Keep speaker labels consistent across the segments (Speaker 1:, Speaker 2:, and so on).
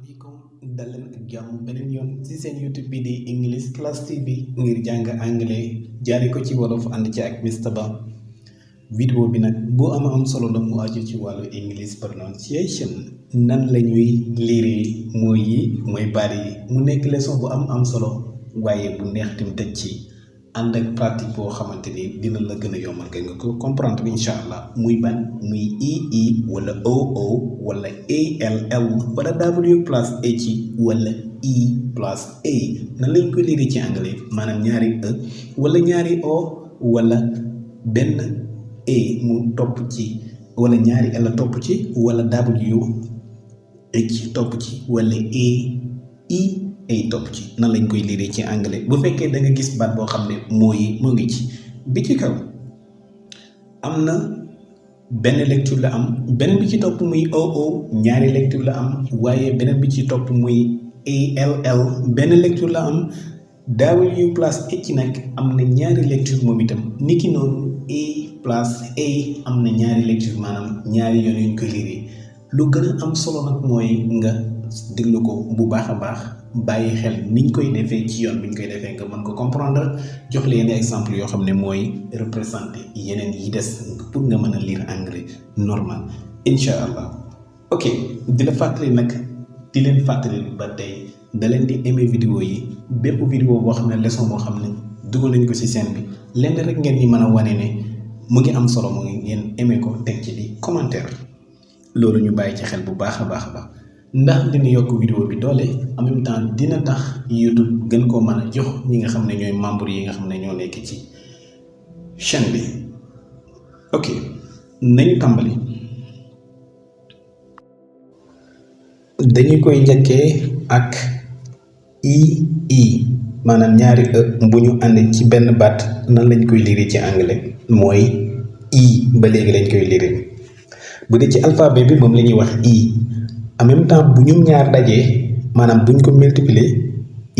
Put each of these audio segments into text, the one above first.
Speaker 1: bikum dal leen ak jàmm beneen yoon ci seen YouTube bi di English Class TV ngir jàng anglais jaare ko ci wolof ànd ci ak Mr. Ba. Vidéo bi nag boo am solo la mu aju ci wàllu English pronunciation nan la ñuy liiree mooy yi mooy baat yi mu nekk leçon bu am solo waaye bu neex tim tëj ci ànd ak pratique boo xamante ni dina la gën a yombal nga ko comprendre incha allah muy ban muy ii wala oo wala all wala w plus h wala e plus a nan lañ koy liiree ci anglais maanaam ñaari e wala ñaari o wala benn a mu topp ci wala ñaari l topp ci wala w h topp ci wala a e ay topp ci nan lañ koy liiree ci anglais bu fekkee da nga gis baat boo xam ne mooy moo ngi ci bi ci kaw am na benn lecture la am beneen bi ci topp muy oo ñaari lecture la am waaye beneen bi ci topp muy all benn lecture la am w plus h nag am na ñaari lecture moom itam niki noonu a plus a am na ñaari lecture maanaam ñaari yoon yuñ koy liiree lu gën a am solo nag mooy nga déglu ko bu baax a baax bàyyi xel niñ koy defee ci yoon biñ koy defee nga mën ko comprendre jox la yenn exemple yoo xam ne mooy représenté yeneen yi des pour nga mën a lire anglais normal incha allah. ok di la fàttali nag di leen fàttali ba tey da leen di aimer vidéo yi bépp vidéo boo xam ne leçon boo xam ne dugal nañ ko ci chaîne bi lenn rek ngeen ñi mën a wane ne mu ngi am solo mu ngi ngeen aimer ko teg ci di commentaire loolu ñu bàyyi ci xel bu baax a baax a baax. ndax dina yokk vidéo bi doole en même temps dina tax YouTube gën koo mën a jox ñi nga xam ne ñooy membre yi nga xam ne ñoo nekk ci chaîne bi ok nañu tàmbali dañu koy njëkkee ak i maanaam ñaari bu ñu ànd ci benn baat nan lañ koy lire ci anglais mooy i ba léegi lañ koy lire bu dee ci alphabet bi moom la ñuy wax i en même temps bu ñu ñaar dajee maanaam buñ ko multiplier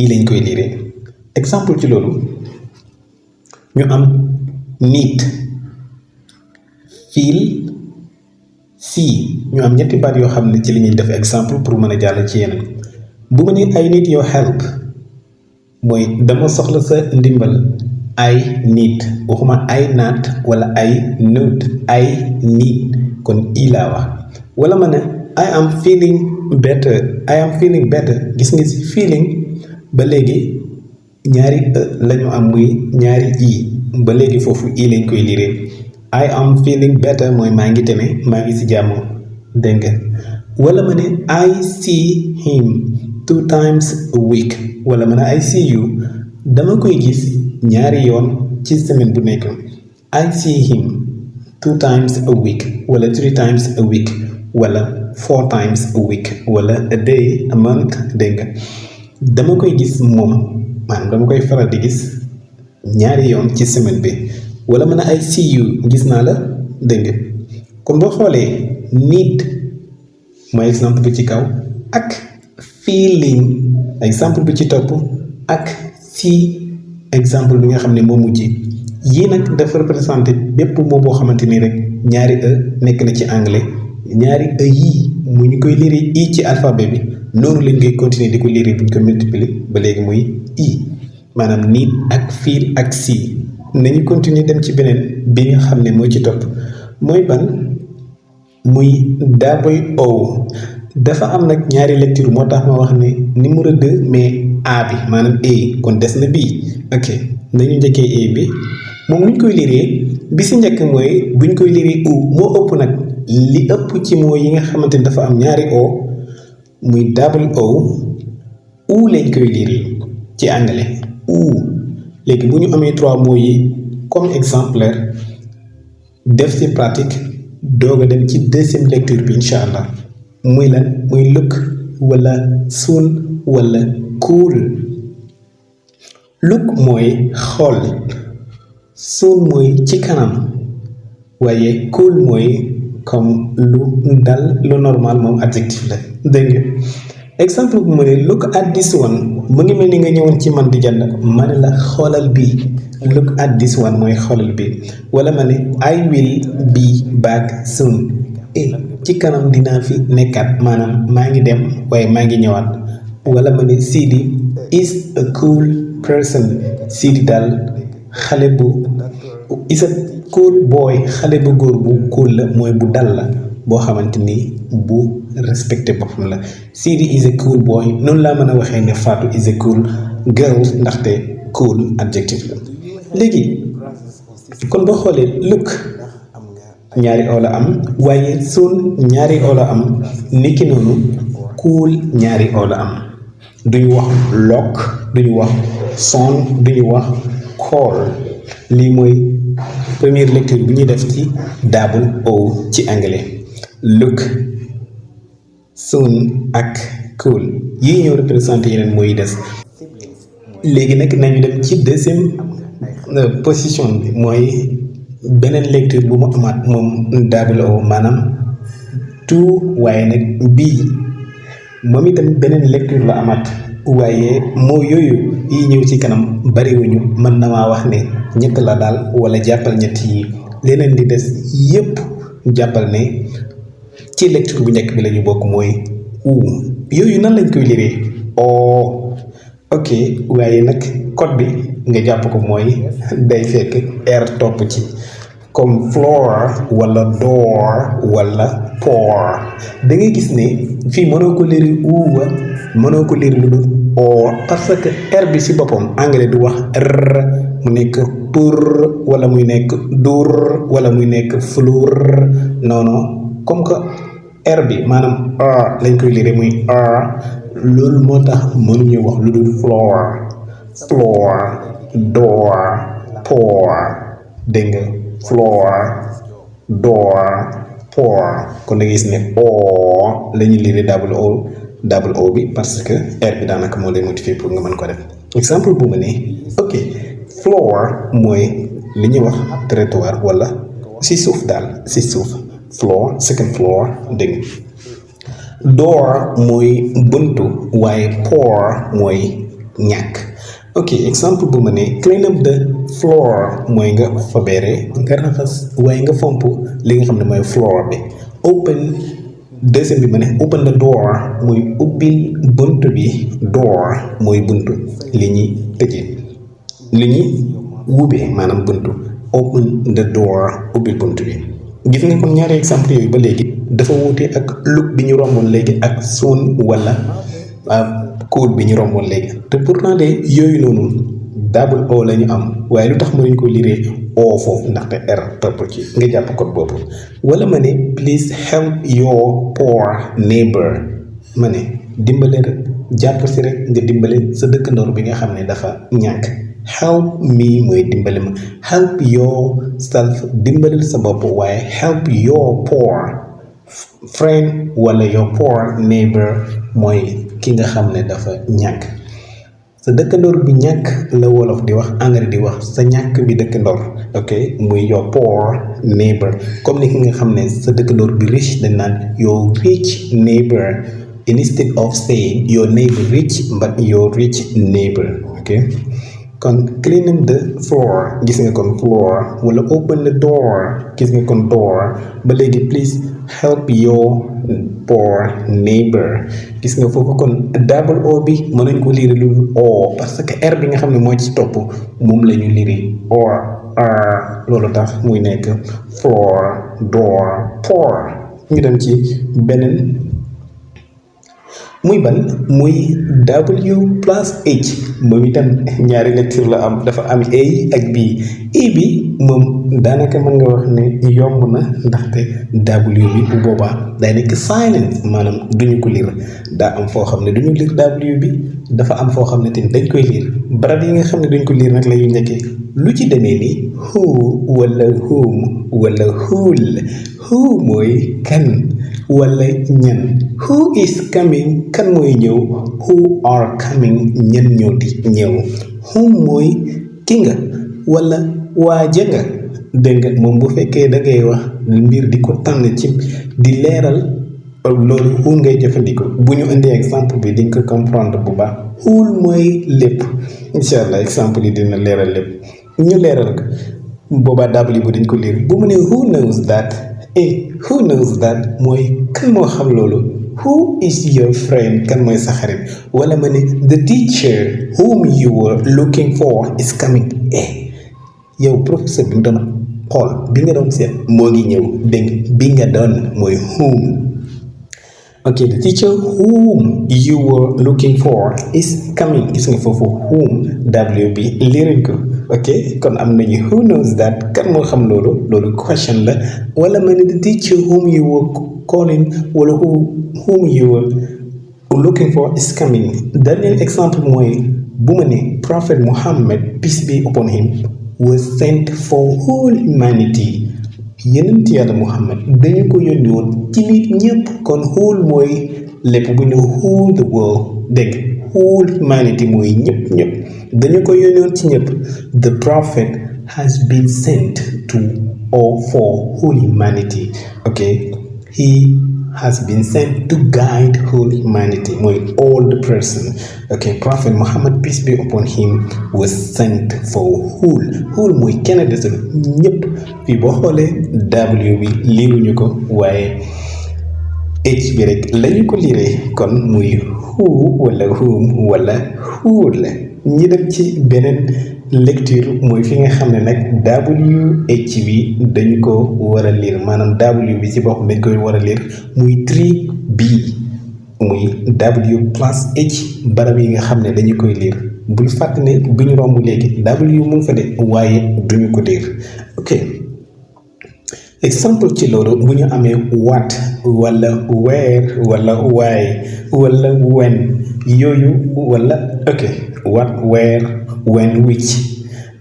Speaker 1: i lañ koy liire exemple ci loolu ñu am need feel see ñu am ñetti baat yoo xam ne ci li ñuy def exemple pour mën a jàll ci yeneen bu ma nee I need your help mooy dama soxla sa ndimbal I need waxuma I not wala I need I need kon i laa wax wala ma ne I am feeling better gis nga ci feeling ba léegi ñaari lañu am muy ñaari i ba léegi foofu i lañ koy liire I am feeling better mooy maa ngi tene maa ngi ci jàmm dégg nga wala ma ne I see him 2 times a week wala ma ne I see you dama koy gis ñaari yoon ci semaine bu nekk I see him 2 times a week wala 3 times a week wala 4 times a week wala a day a month dégg nga dama koy gis moom maanaam dama koy faral di gis ñaari yoon ci semaine bi wala mën a I see you gis naa la dégg nga kon boo xoolee need mooy exemple bi ci kaw ak feeling exemple bi ci topp ak see exemple bi nga xam ne moo mujj yii nag dafa représenté bépp moo boo xamante ni rek ñaari nekk na ci anglais ñaari yii mu ñu koy lire i ci alphabet bi noonu lañ koy continuer di ko lire bu ñu ko multiplier ba léegi muy i maanaam need ak feel ak see nañu continuer dem ci beneen bi nga xam ne moo ci topp mooy ban muy wo dafa am nag ñaari lecture moo tax ma wax ne numéro 2 mais a bi maanaam a kon des na bii ok nañu njëkkee a bi moom bu ñu koy lire bi si njëkk mooy bu ñu koy lire u moo ëpp nag li ëpp ci mooy yi nga xamante ni dafa am ñaari o muy o lañ koy lire ci anglais léegi bu ñu amee 3 mots yi comme exemplaire def ci pratique doog a dem ci deuxième lecture bi incha allah muy lan muy look wala soon wala cool look mooy xool soon mooy ci kanam waaye cool mooy comme lu dal lu normal moom adjectif la dégg nga exemple bu ma ne look at this one mu ngi mel ni nga ñëwoon ci man di jënd ma ne la xoolal bii look at this one mooy xoolal bii wala ma ne I will be back soon ci kanam dinaa fi nekkaat maanaam maa ngi dem waaye maa ngi ñëwaat wala ma ne Sidi is a cool person Sidi daal xale bu is a cool boy xale bu góor bu cool la mooy bu dal la boo xamante ni bu respecté boppam la Sidi is a cool boy noonu laa mën a waxee ne Fatou is a cool girl ndaxte cool adjectif la léegi kon boo xoolee look ñaari oo la am waaye soon ñaari oo la am niki noonu cool ñaari oo la am duñu wax look duñu wax son duñu wax call lii mooy première lecture bu ñuy def ci double O ci anglais look soon ak cool yii ñëw représenté yeneen mooy des léegi nag nañu dem ci deuxième position bi mooy beneen lecture bu mu amaat moom double O maanaam tout waaye nag bii moom itam beneen lecture la amaat waaye moo yooyu yi ñëw ci kanam bariwuñu mën na maa wax ne ñett la daal wala jàppal ñett yi leneen di des yépp jàppal ne ci lecture bu njëkk bi la ñu bokk mooy yooyu nan lañ koy liree ok waaye nag code bi nga jàpp ko mooy day fekk r topp ci comme floor wala door wala pour da ngay gis ne fii mënoo ko liri uuwa mënoo ko liri lu dul parce que r bi ci boppam anglais du wax r mu nekk pour wala muy nekk dur wala muy nekk fleur non comme que r bi maanaam lañ koy lire muy loolu moo tax mënuñu wax lu dul floor door pour dégg nga floor door pour kon da ngay gis ne la ñuy lire double O bi parce que r bi daanaka moo lay motiver pour nga mën ko def exemple bu ma ne ok floor mooy li ñuy wax trottoir wala ci suuf daal ci suuf floor second floor dégg nga door mooy buntu waaye pour mooy ñàkk ok exemple bu ma ne clean up the floor mooy nga fabeere nga raxas waaye nga fomp li nga xam ne mooy floor bi open deuxième bi ma ne open the door mooy ubbil bunt bi door mooy buntu li ñuy tëjee li ñuy wubee maanaam buntu open the door ubbil bunt bi gis nga kon ñaari exemple yooyu ba léegi dafa wuute ak look bi ñu romboon léegi ak soon wala cool bi ñu romboon léegi te pourtant de yooyu noonu double O la ñu am waaye lu tax mënuñ ko liree O foofu ndaxte R topp ci nga jàpp code boobu wala ma ne please help your poor neighbor ma ne dimbale rek jàpp si rek nga dimbale sa dëkkandoor bi nga xam ne dafa ñàkk help me mooy dimbale ma help yourself dimbalil sa bopp waaye help your poor friend wala your poor neighbor mooy ki nga xam ne dafa ñàkk sa dëkkandoor bi ñàkk la wolof di wax anglais di wax sa ñàkk bi dëkkandoor ok muy your poor neighbor comme ni ki nga xam ne sa dëkkandoor bi rich dañ naan your rich neighbor instead of saying your neighbor rich but your rich neighbor ok kon clean up the floor gis nga kon floor wala open the door gis nga kon door ba léegi please help your poor neighbor gis nga foofu kon double O bi mën nañ ko lire lu O parce que R bi nga xam ne moo ci topp moom la ñu lire or loolu tax muy nekk floor door pour ñu dem ci beneen muy ban muy W plus H moom itam ñaari lecture la am dafa am A ak B A bi moom daanaka mën nga wax ne yomb na ndaxte W bi bu boobaa day nekk silent maanaam duñu ko lire daa am foo xam ne duñu lire W bi dafa am foo xam ne tamit dañ koy lire barab yi nga xam ne duñ ko lire nag la ñuy njëkkee lu ci demee ni who wala whom wala who mooy kan wala ñan who is coming kan mooy ñëw who are coming ñan ñoo di ñëw whom mooy ki nga wala waaja nga dégg nga moom bu fekkee da ngay wax mbir di ko tànn ci di leeral loolu who ngay jëfandikoo bu ñu indee exemple bi di nga ko comprendre bu baax who mooy lépp incha allah exemple yi dina leeral lépp ñu leeral ko boobaa W bu dañ ko liir bu mu ne who knows that who knows that mooy kan moo xam loolu. Who is your friend kan mooy sa xarit wala ma ne the teacher whom you were looking for is coming. Yow professeur bi nga doon xool bi nga doon seet moo ngi ñëw dégg bi nga doon mooy whom. Okay, the teacher whom you were looking for is coming. Gis nga foofu whom w bi liiruñ ko. Ok kon am nañu who knows that kan moo xam loolu question la wala ma ne the teacher whom you were calling wala whom you were looking for is coming. Dernier exemple mooy bu ma ne Prophet Muhammad peace be upon him was sent for whole humanity. Yonent Yàlla Muhammad dañu ko yónni woon ci nit ñëpp kon whole mooy lépp bu ñu whole the world dégg whole humanity mooy ñëpp dañu ko yónni woon ci ñëpp. The prophet has been sent to or for whole humanity. Okay, he has been sent to guide whole humanity mooy all the person. Okay, Prophet Muhammad peace be upon him was sent for whole mooy kenn desul ñëpp. fii boo xoolee w bi liiruñu ko waaye h bi rek lañu ko liiree kon muy who wala whom wala who la. ñi dem ci beneen lecture mooy fi nga xam ne nag wh bi dañu ko war a liir maanaam w bi ci boppam dañ koy war a liir muy 3b muy w plus h barab yi nga xam ne dañu koy liir bul fàtte ne bu ñu romb léegi w mu ngi fa de waaye duñu ko liir. ok exemple ci loolu bu ñu amee what wala where wala why wala when yooyu wala ok what where when which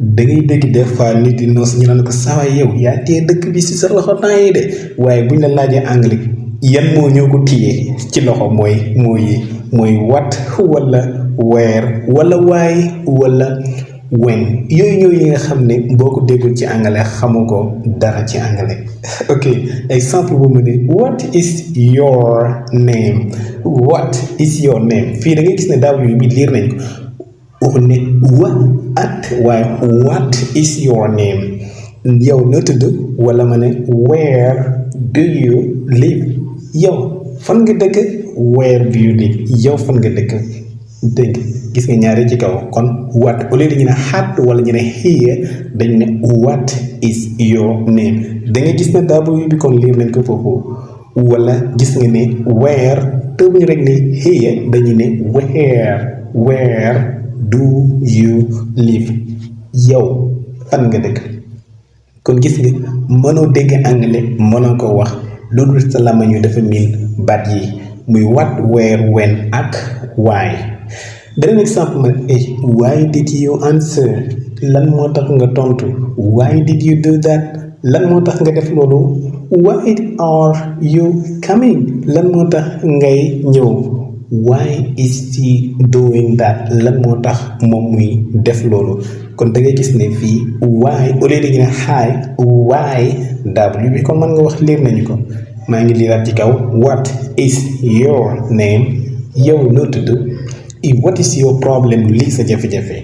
Speaker 1: da ngay dégg des fois nit di noos ñu naan ko saa yow yaa téye dëkk bi si sa loxo temps yi de waaye buñ la laajee anglais yan moo ñoo ko téye ci loxo mooy what wala where wala why wala when yooyu yi nga xam ne boo ko déggul ci anglais xamu ko dara ci anglais. ok exemple bu mu ne what is your name. What is your name fii da ngay gis ne w bi liir nañ ko waxu ne what is your name yow noo tudd wala ma ne where do you live yow fan nga dëkk where do you live yow fan nga dëkk dégg gis nga ñaari ci kaw kon what au lieu dañu ne hat wala ñu ne here dañu ne what is your name da nga gis ne w bi kon liir nañ ko foofu wala gis nga ne where te bu ñu rek ne here dañu ne where do you live yow fan nga dëkk kon gis nga mënoo dégg anglais mënoo ko wax loolu sa làmmiñ wi dafa miin baat yi muy what where when ak why. beneen exemple ma why did you answer lan moo tax nga tontu why did you do that lan moo tax nga def loolu why are you coming lan moo tax ngay ñëw why is he doing that lan moo tax moom muy def loolu kon da ngay gis ne fii why au lieu de ñu ne hi why w bi kon mën nga wax liir nañu ko maa ngi liiraat ci kaw what is your name yow noo tudd what is your problem lii sa jafe-jafe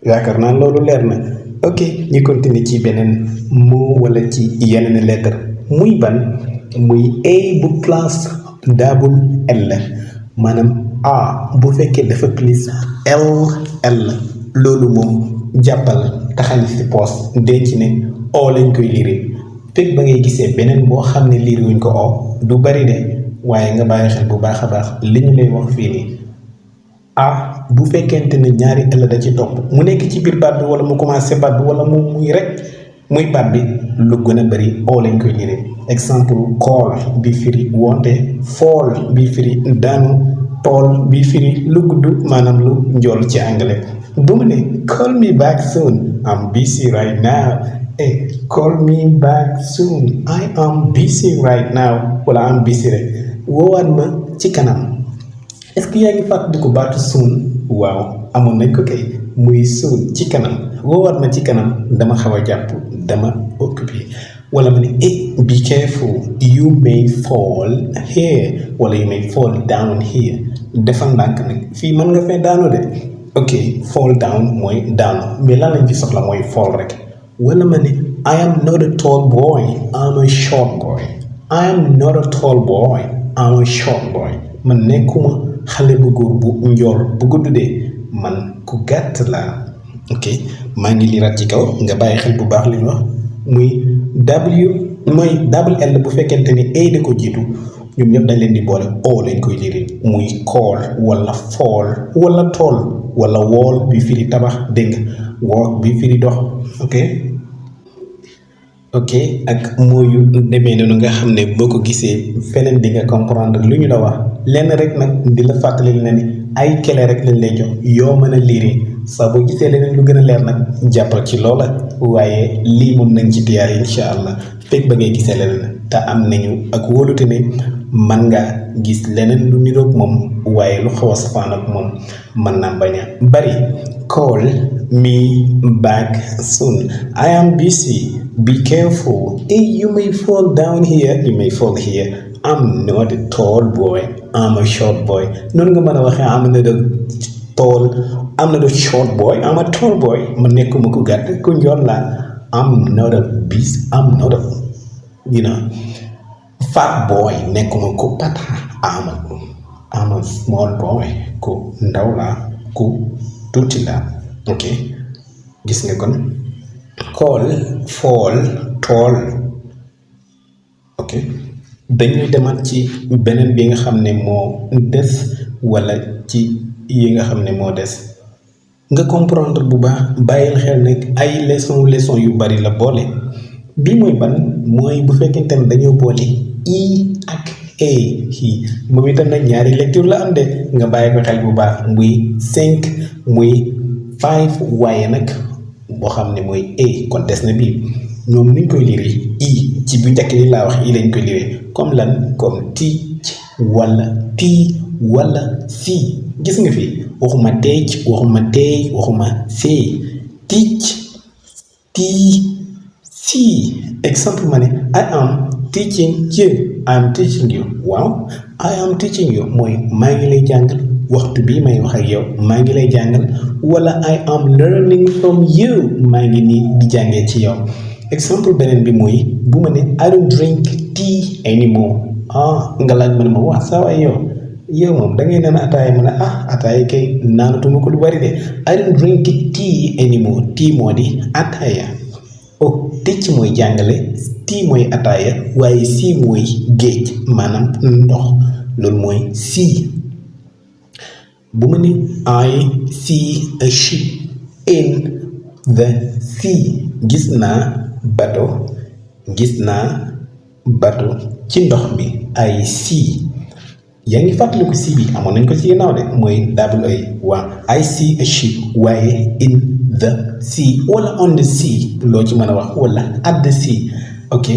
Speaker 1: yaakaar naa loolu leer na. ok ñu continuer ci beneen mot wala ci yeneen lettre muy ban muy a bu place double l maanaam a bu fekkee dafa plus l loolu moom jàppal taxañ ci poos denc ne o lañ koy liiree fekk ba ngay gisee beneen boo xam ne liir wuñ ko o du bari de waaye nga bàyyi xel bu baax a baax li ñu lay wax fii nii bu fekkente ne ñaari ëll da ci topp mu nekk ci biir baat bi wala mu commencé baat bi wala mu muy rek muy baat bi lu gën a bëri oo lañ koy liiree exemple call bi firi wonte fall bi firi daanu tool bi firi lu gudd maanaam lu njool ci anglais bu mu ne call me back soon I'm busy right now call me back soon I am busy right now wala I'm busy rek woowaat ma ci kanam. est-ce que yaa ngi fàttaliku baatu soon waaw amoon nañ ko kay muy soon ci kanam woowaat ma ci kanam dama xaw a jàpp dama occupé wala ma ne be careful you may fall here wala you may fall down here defal ndànk nag fii mën nga fee daanu de ok fall down mooy daanu mais lan lañ fi soxla mooy fall rek wala ma ne I am not a tall boy I'm a short boy I am not a tall boy I'm a short boy man nekkuma xale bu góor bu njool bu gudd de man ku gàtt laa ok maa ngi liiraat ci kaw nga bàyyi xel bu baax li ñu wax muy W mooy double L bu fekkente ni A da ko jiitu ñoom ñëpp dañ leen di boole O lañ koy liiree muy call wala fall wala tool wala wall bi firi tabax dégg nga walk bi firi dox ok ak mooyu demee noonu nga xam ne boo ko gisee feneen di nga comprendre lu ñu la wax lenn rek nag di la fàttali na ni ay kele rek lañ lay jox yoo mën a liiree saa boo gisee leneen lu gën a leer nag jàppal ci loola waaye lii moom nañ ci tiyaar incha allah fekk ba ngay gisee leneen te am nañu ak wóolute ne man nga gis leneen lu niroog moom waaye lu xaw a safaan ak moom mën naa bañ a bari call me back soon I am busy be careful hey you may fall down here you may fall here I'm not a tall boy I'm a short boy noonu nga mën a waxee am na tall I'm not a short boy I'm a tall boy ma nekkuma ku gàtt ku njool la I'm not a beast I'm not a fat boy nekkuma ku pata I'm a small boy ku ndaw la ku tuuti la ok gis nga kon call fall tall ok dañuy demaat ci beneen bi nga xam ne moo des walla ci yi nga xam ne moo des nga comprendre bu baax bàyyil xel ne ay leçon yu bari la boole bii mooy ban mooy bu fekkente ne dañoo boole i ak a moom itam nag ñaari lecture la am de nga bàyyi ko xel bu baax muy 5 muy 5 waaye nag boo xam ne mooy a kon des na bii ñoom nuñ koy lire i ci bu njëkk li laa wax i lañ koy lire comme lan comme teach wala tii wala si gis nga fi waxuma teach waxuma teey waxuma see teach tii si exemple ma ne I am teaching you I am teaching you waaw I am teaching you mooy maa ngi lay jàngal waxtu bii may wax ak yow maa ngi lay jàngal wala I am learning from you maa ngi nii di jàngee ci yow exemple beneen bi mooy bu ma ne I don't drink tea anymore nga laaj ma ne ma wax saa waay yow moom da ngay naan ataaya ma ne ataaya kay naanatuma ko lu bari de I don't drink tea anymore tea moo di ataaya ticc mooy jàngale tii mooy ataaya waaye sii mooy géej maanaam ndox loolu mooy sii bu ma ne I see a ship in the sea gis naa bato ci ndox mi I see yaa ngi fàttaliku si bi amoon nañ ko ci ginnaaw de mooy double A waa I see a ship waaye in the sea wala on the sea loo ci mën a wax wala at the sea ok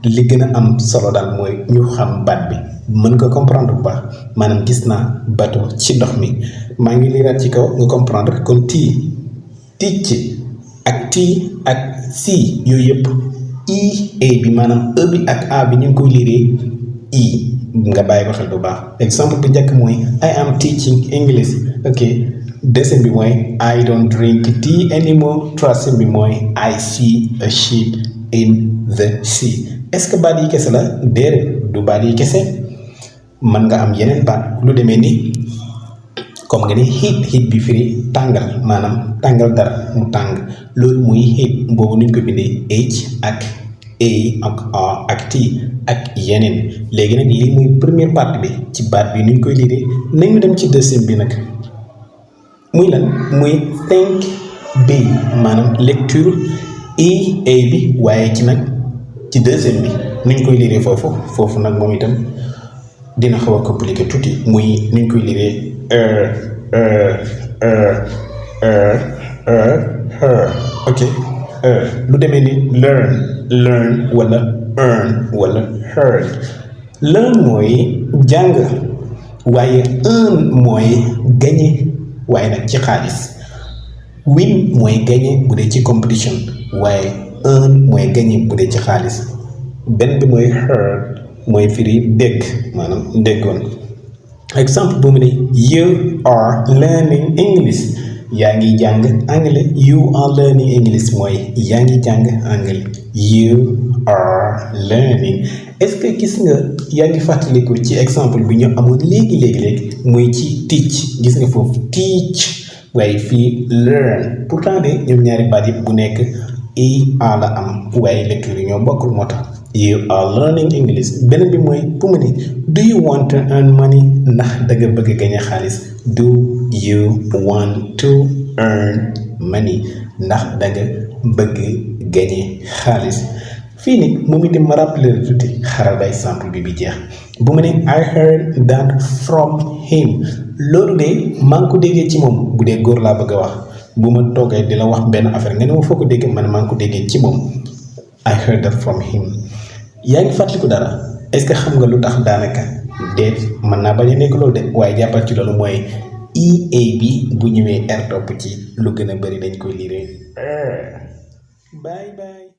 Speaker 1: li gën a am solo daal mooy ñu xam baat bi mën ko comprendre bu baax maanaam gis naa bateau ci ndox mi maa ngi liiraat ci kaw nga comprendre kon teach ak tii ak si yooyu yëpp a bi maanaam e bi ak a bi ñu ngi koy liiree i nga bàyyi ko xel bu baax exemple bu njëkk mooy I am teaching English ok deuxième bi mooy I don't drink tea anymore troisième bi mooy I see a ship in the sea est-ce que baat yi kese la déedéet du baat yi kese mën nga am yeneen baat lu demee ni comme nga ni heat bi firi tàngal maanaam tàngal dara mu tàng loolu muy heat boobu nuñ ko bindee h ak a ak a ak t ak yeneen léegi nag lii muy première partie bi ci baat bi nuñ koy liiree nañu dem ci deuxième bi nag muy lan muy think bi maanaam lecture a bi waaye ci nag ci deuxième bi nuñ koy liiree foofu nag moom itam dina xaw a compliqué tuuti muy nuñ koy liiree ok lu demee ni learn wala earn wala heard learn mooy jàng waaye earn mooy gañe waaye nag ci xaalis win mooy gañe bu dee ci competition waaye earn mooy gañe bu dee ci xaalis benn bi mooy heard mooy firi dégg maanaam déggoon exemple bu mu ne you are learning English yaa ngi jàng anglais you are learning English mooy yaa ngi jàng anglais you are learning est-ce que gis nga yaa ngi fàttaliku ci exemple bi ñu amoon léegi muy ci teach gis nga foofu teach waaye fii learn pourtant de ñoom ñaari baat yi bu nekk a la am waaye lecture yi ñoo bokkul moo tax you are learning English beneen bi mooy bu mu ne do you want to earn money ndax danga bëgg gañe xaalis do you want to earn money ndax danga bëgg gañe xaalis fii nii moom itam ma rappelé la tuuti xaral ba exemple bi jeex bu mu ne I heard that from him loolu de maa ngi ko déggee ci moom bu dee góor laa bëgg a wax bu ma toogee di la wax benn affaire nga ne ma foo ko déggee man maa ngi ko déggee ci moom I heard that from him yaa ngi fàttaliku dara est-ce que xam nga lu tax daanaka déet mën naa bañ a nekk loolu de waaye jàppal ci loolu mooy ea bi bu ñëwee r topp ci lu gën a bëri dañ koy liiree bye bye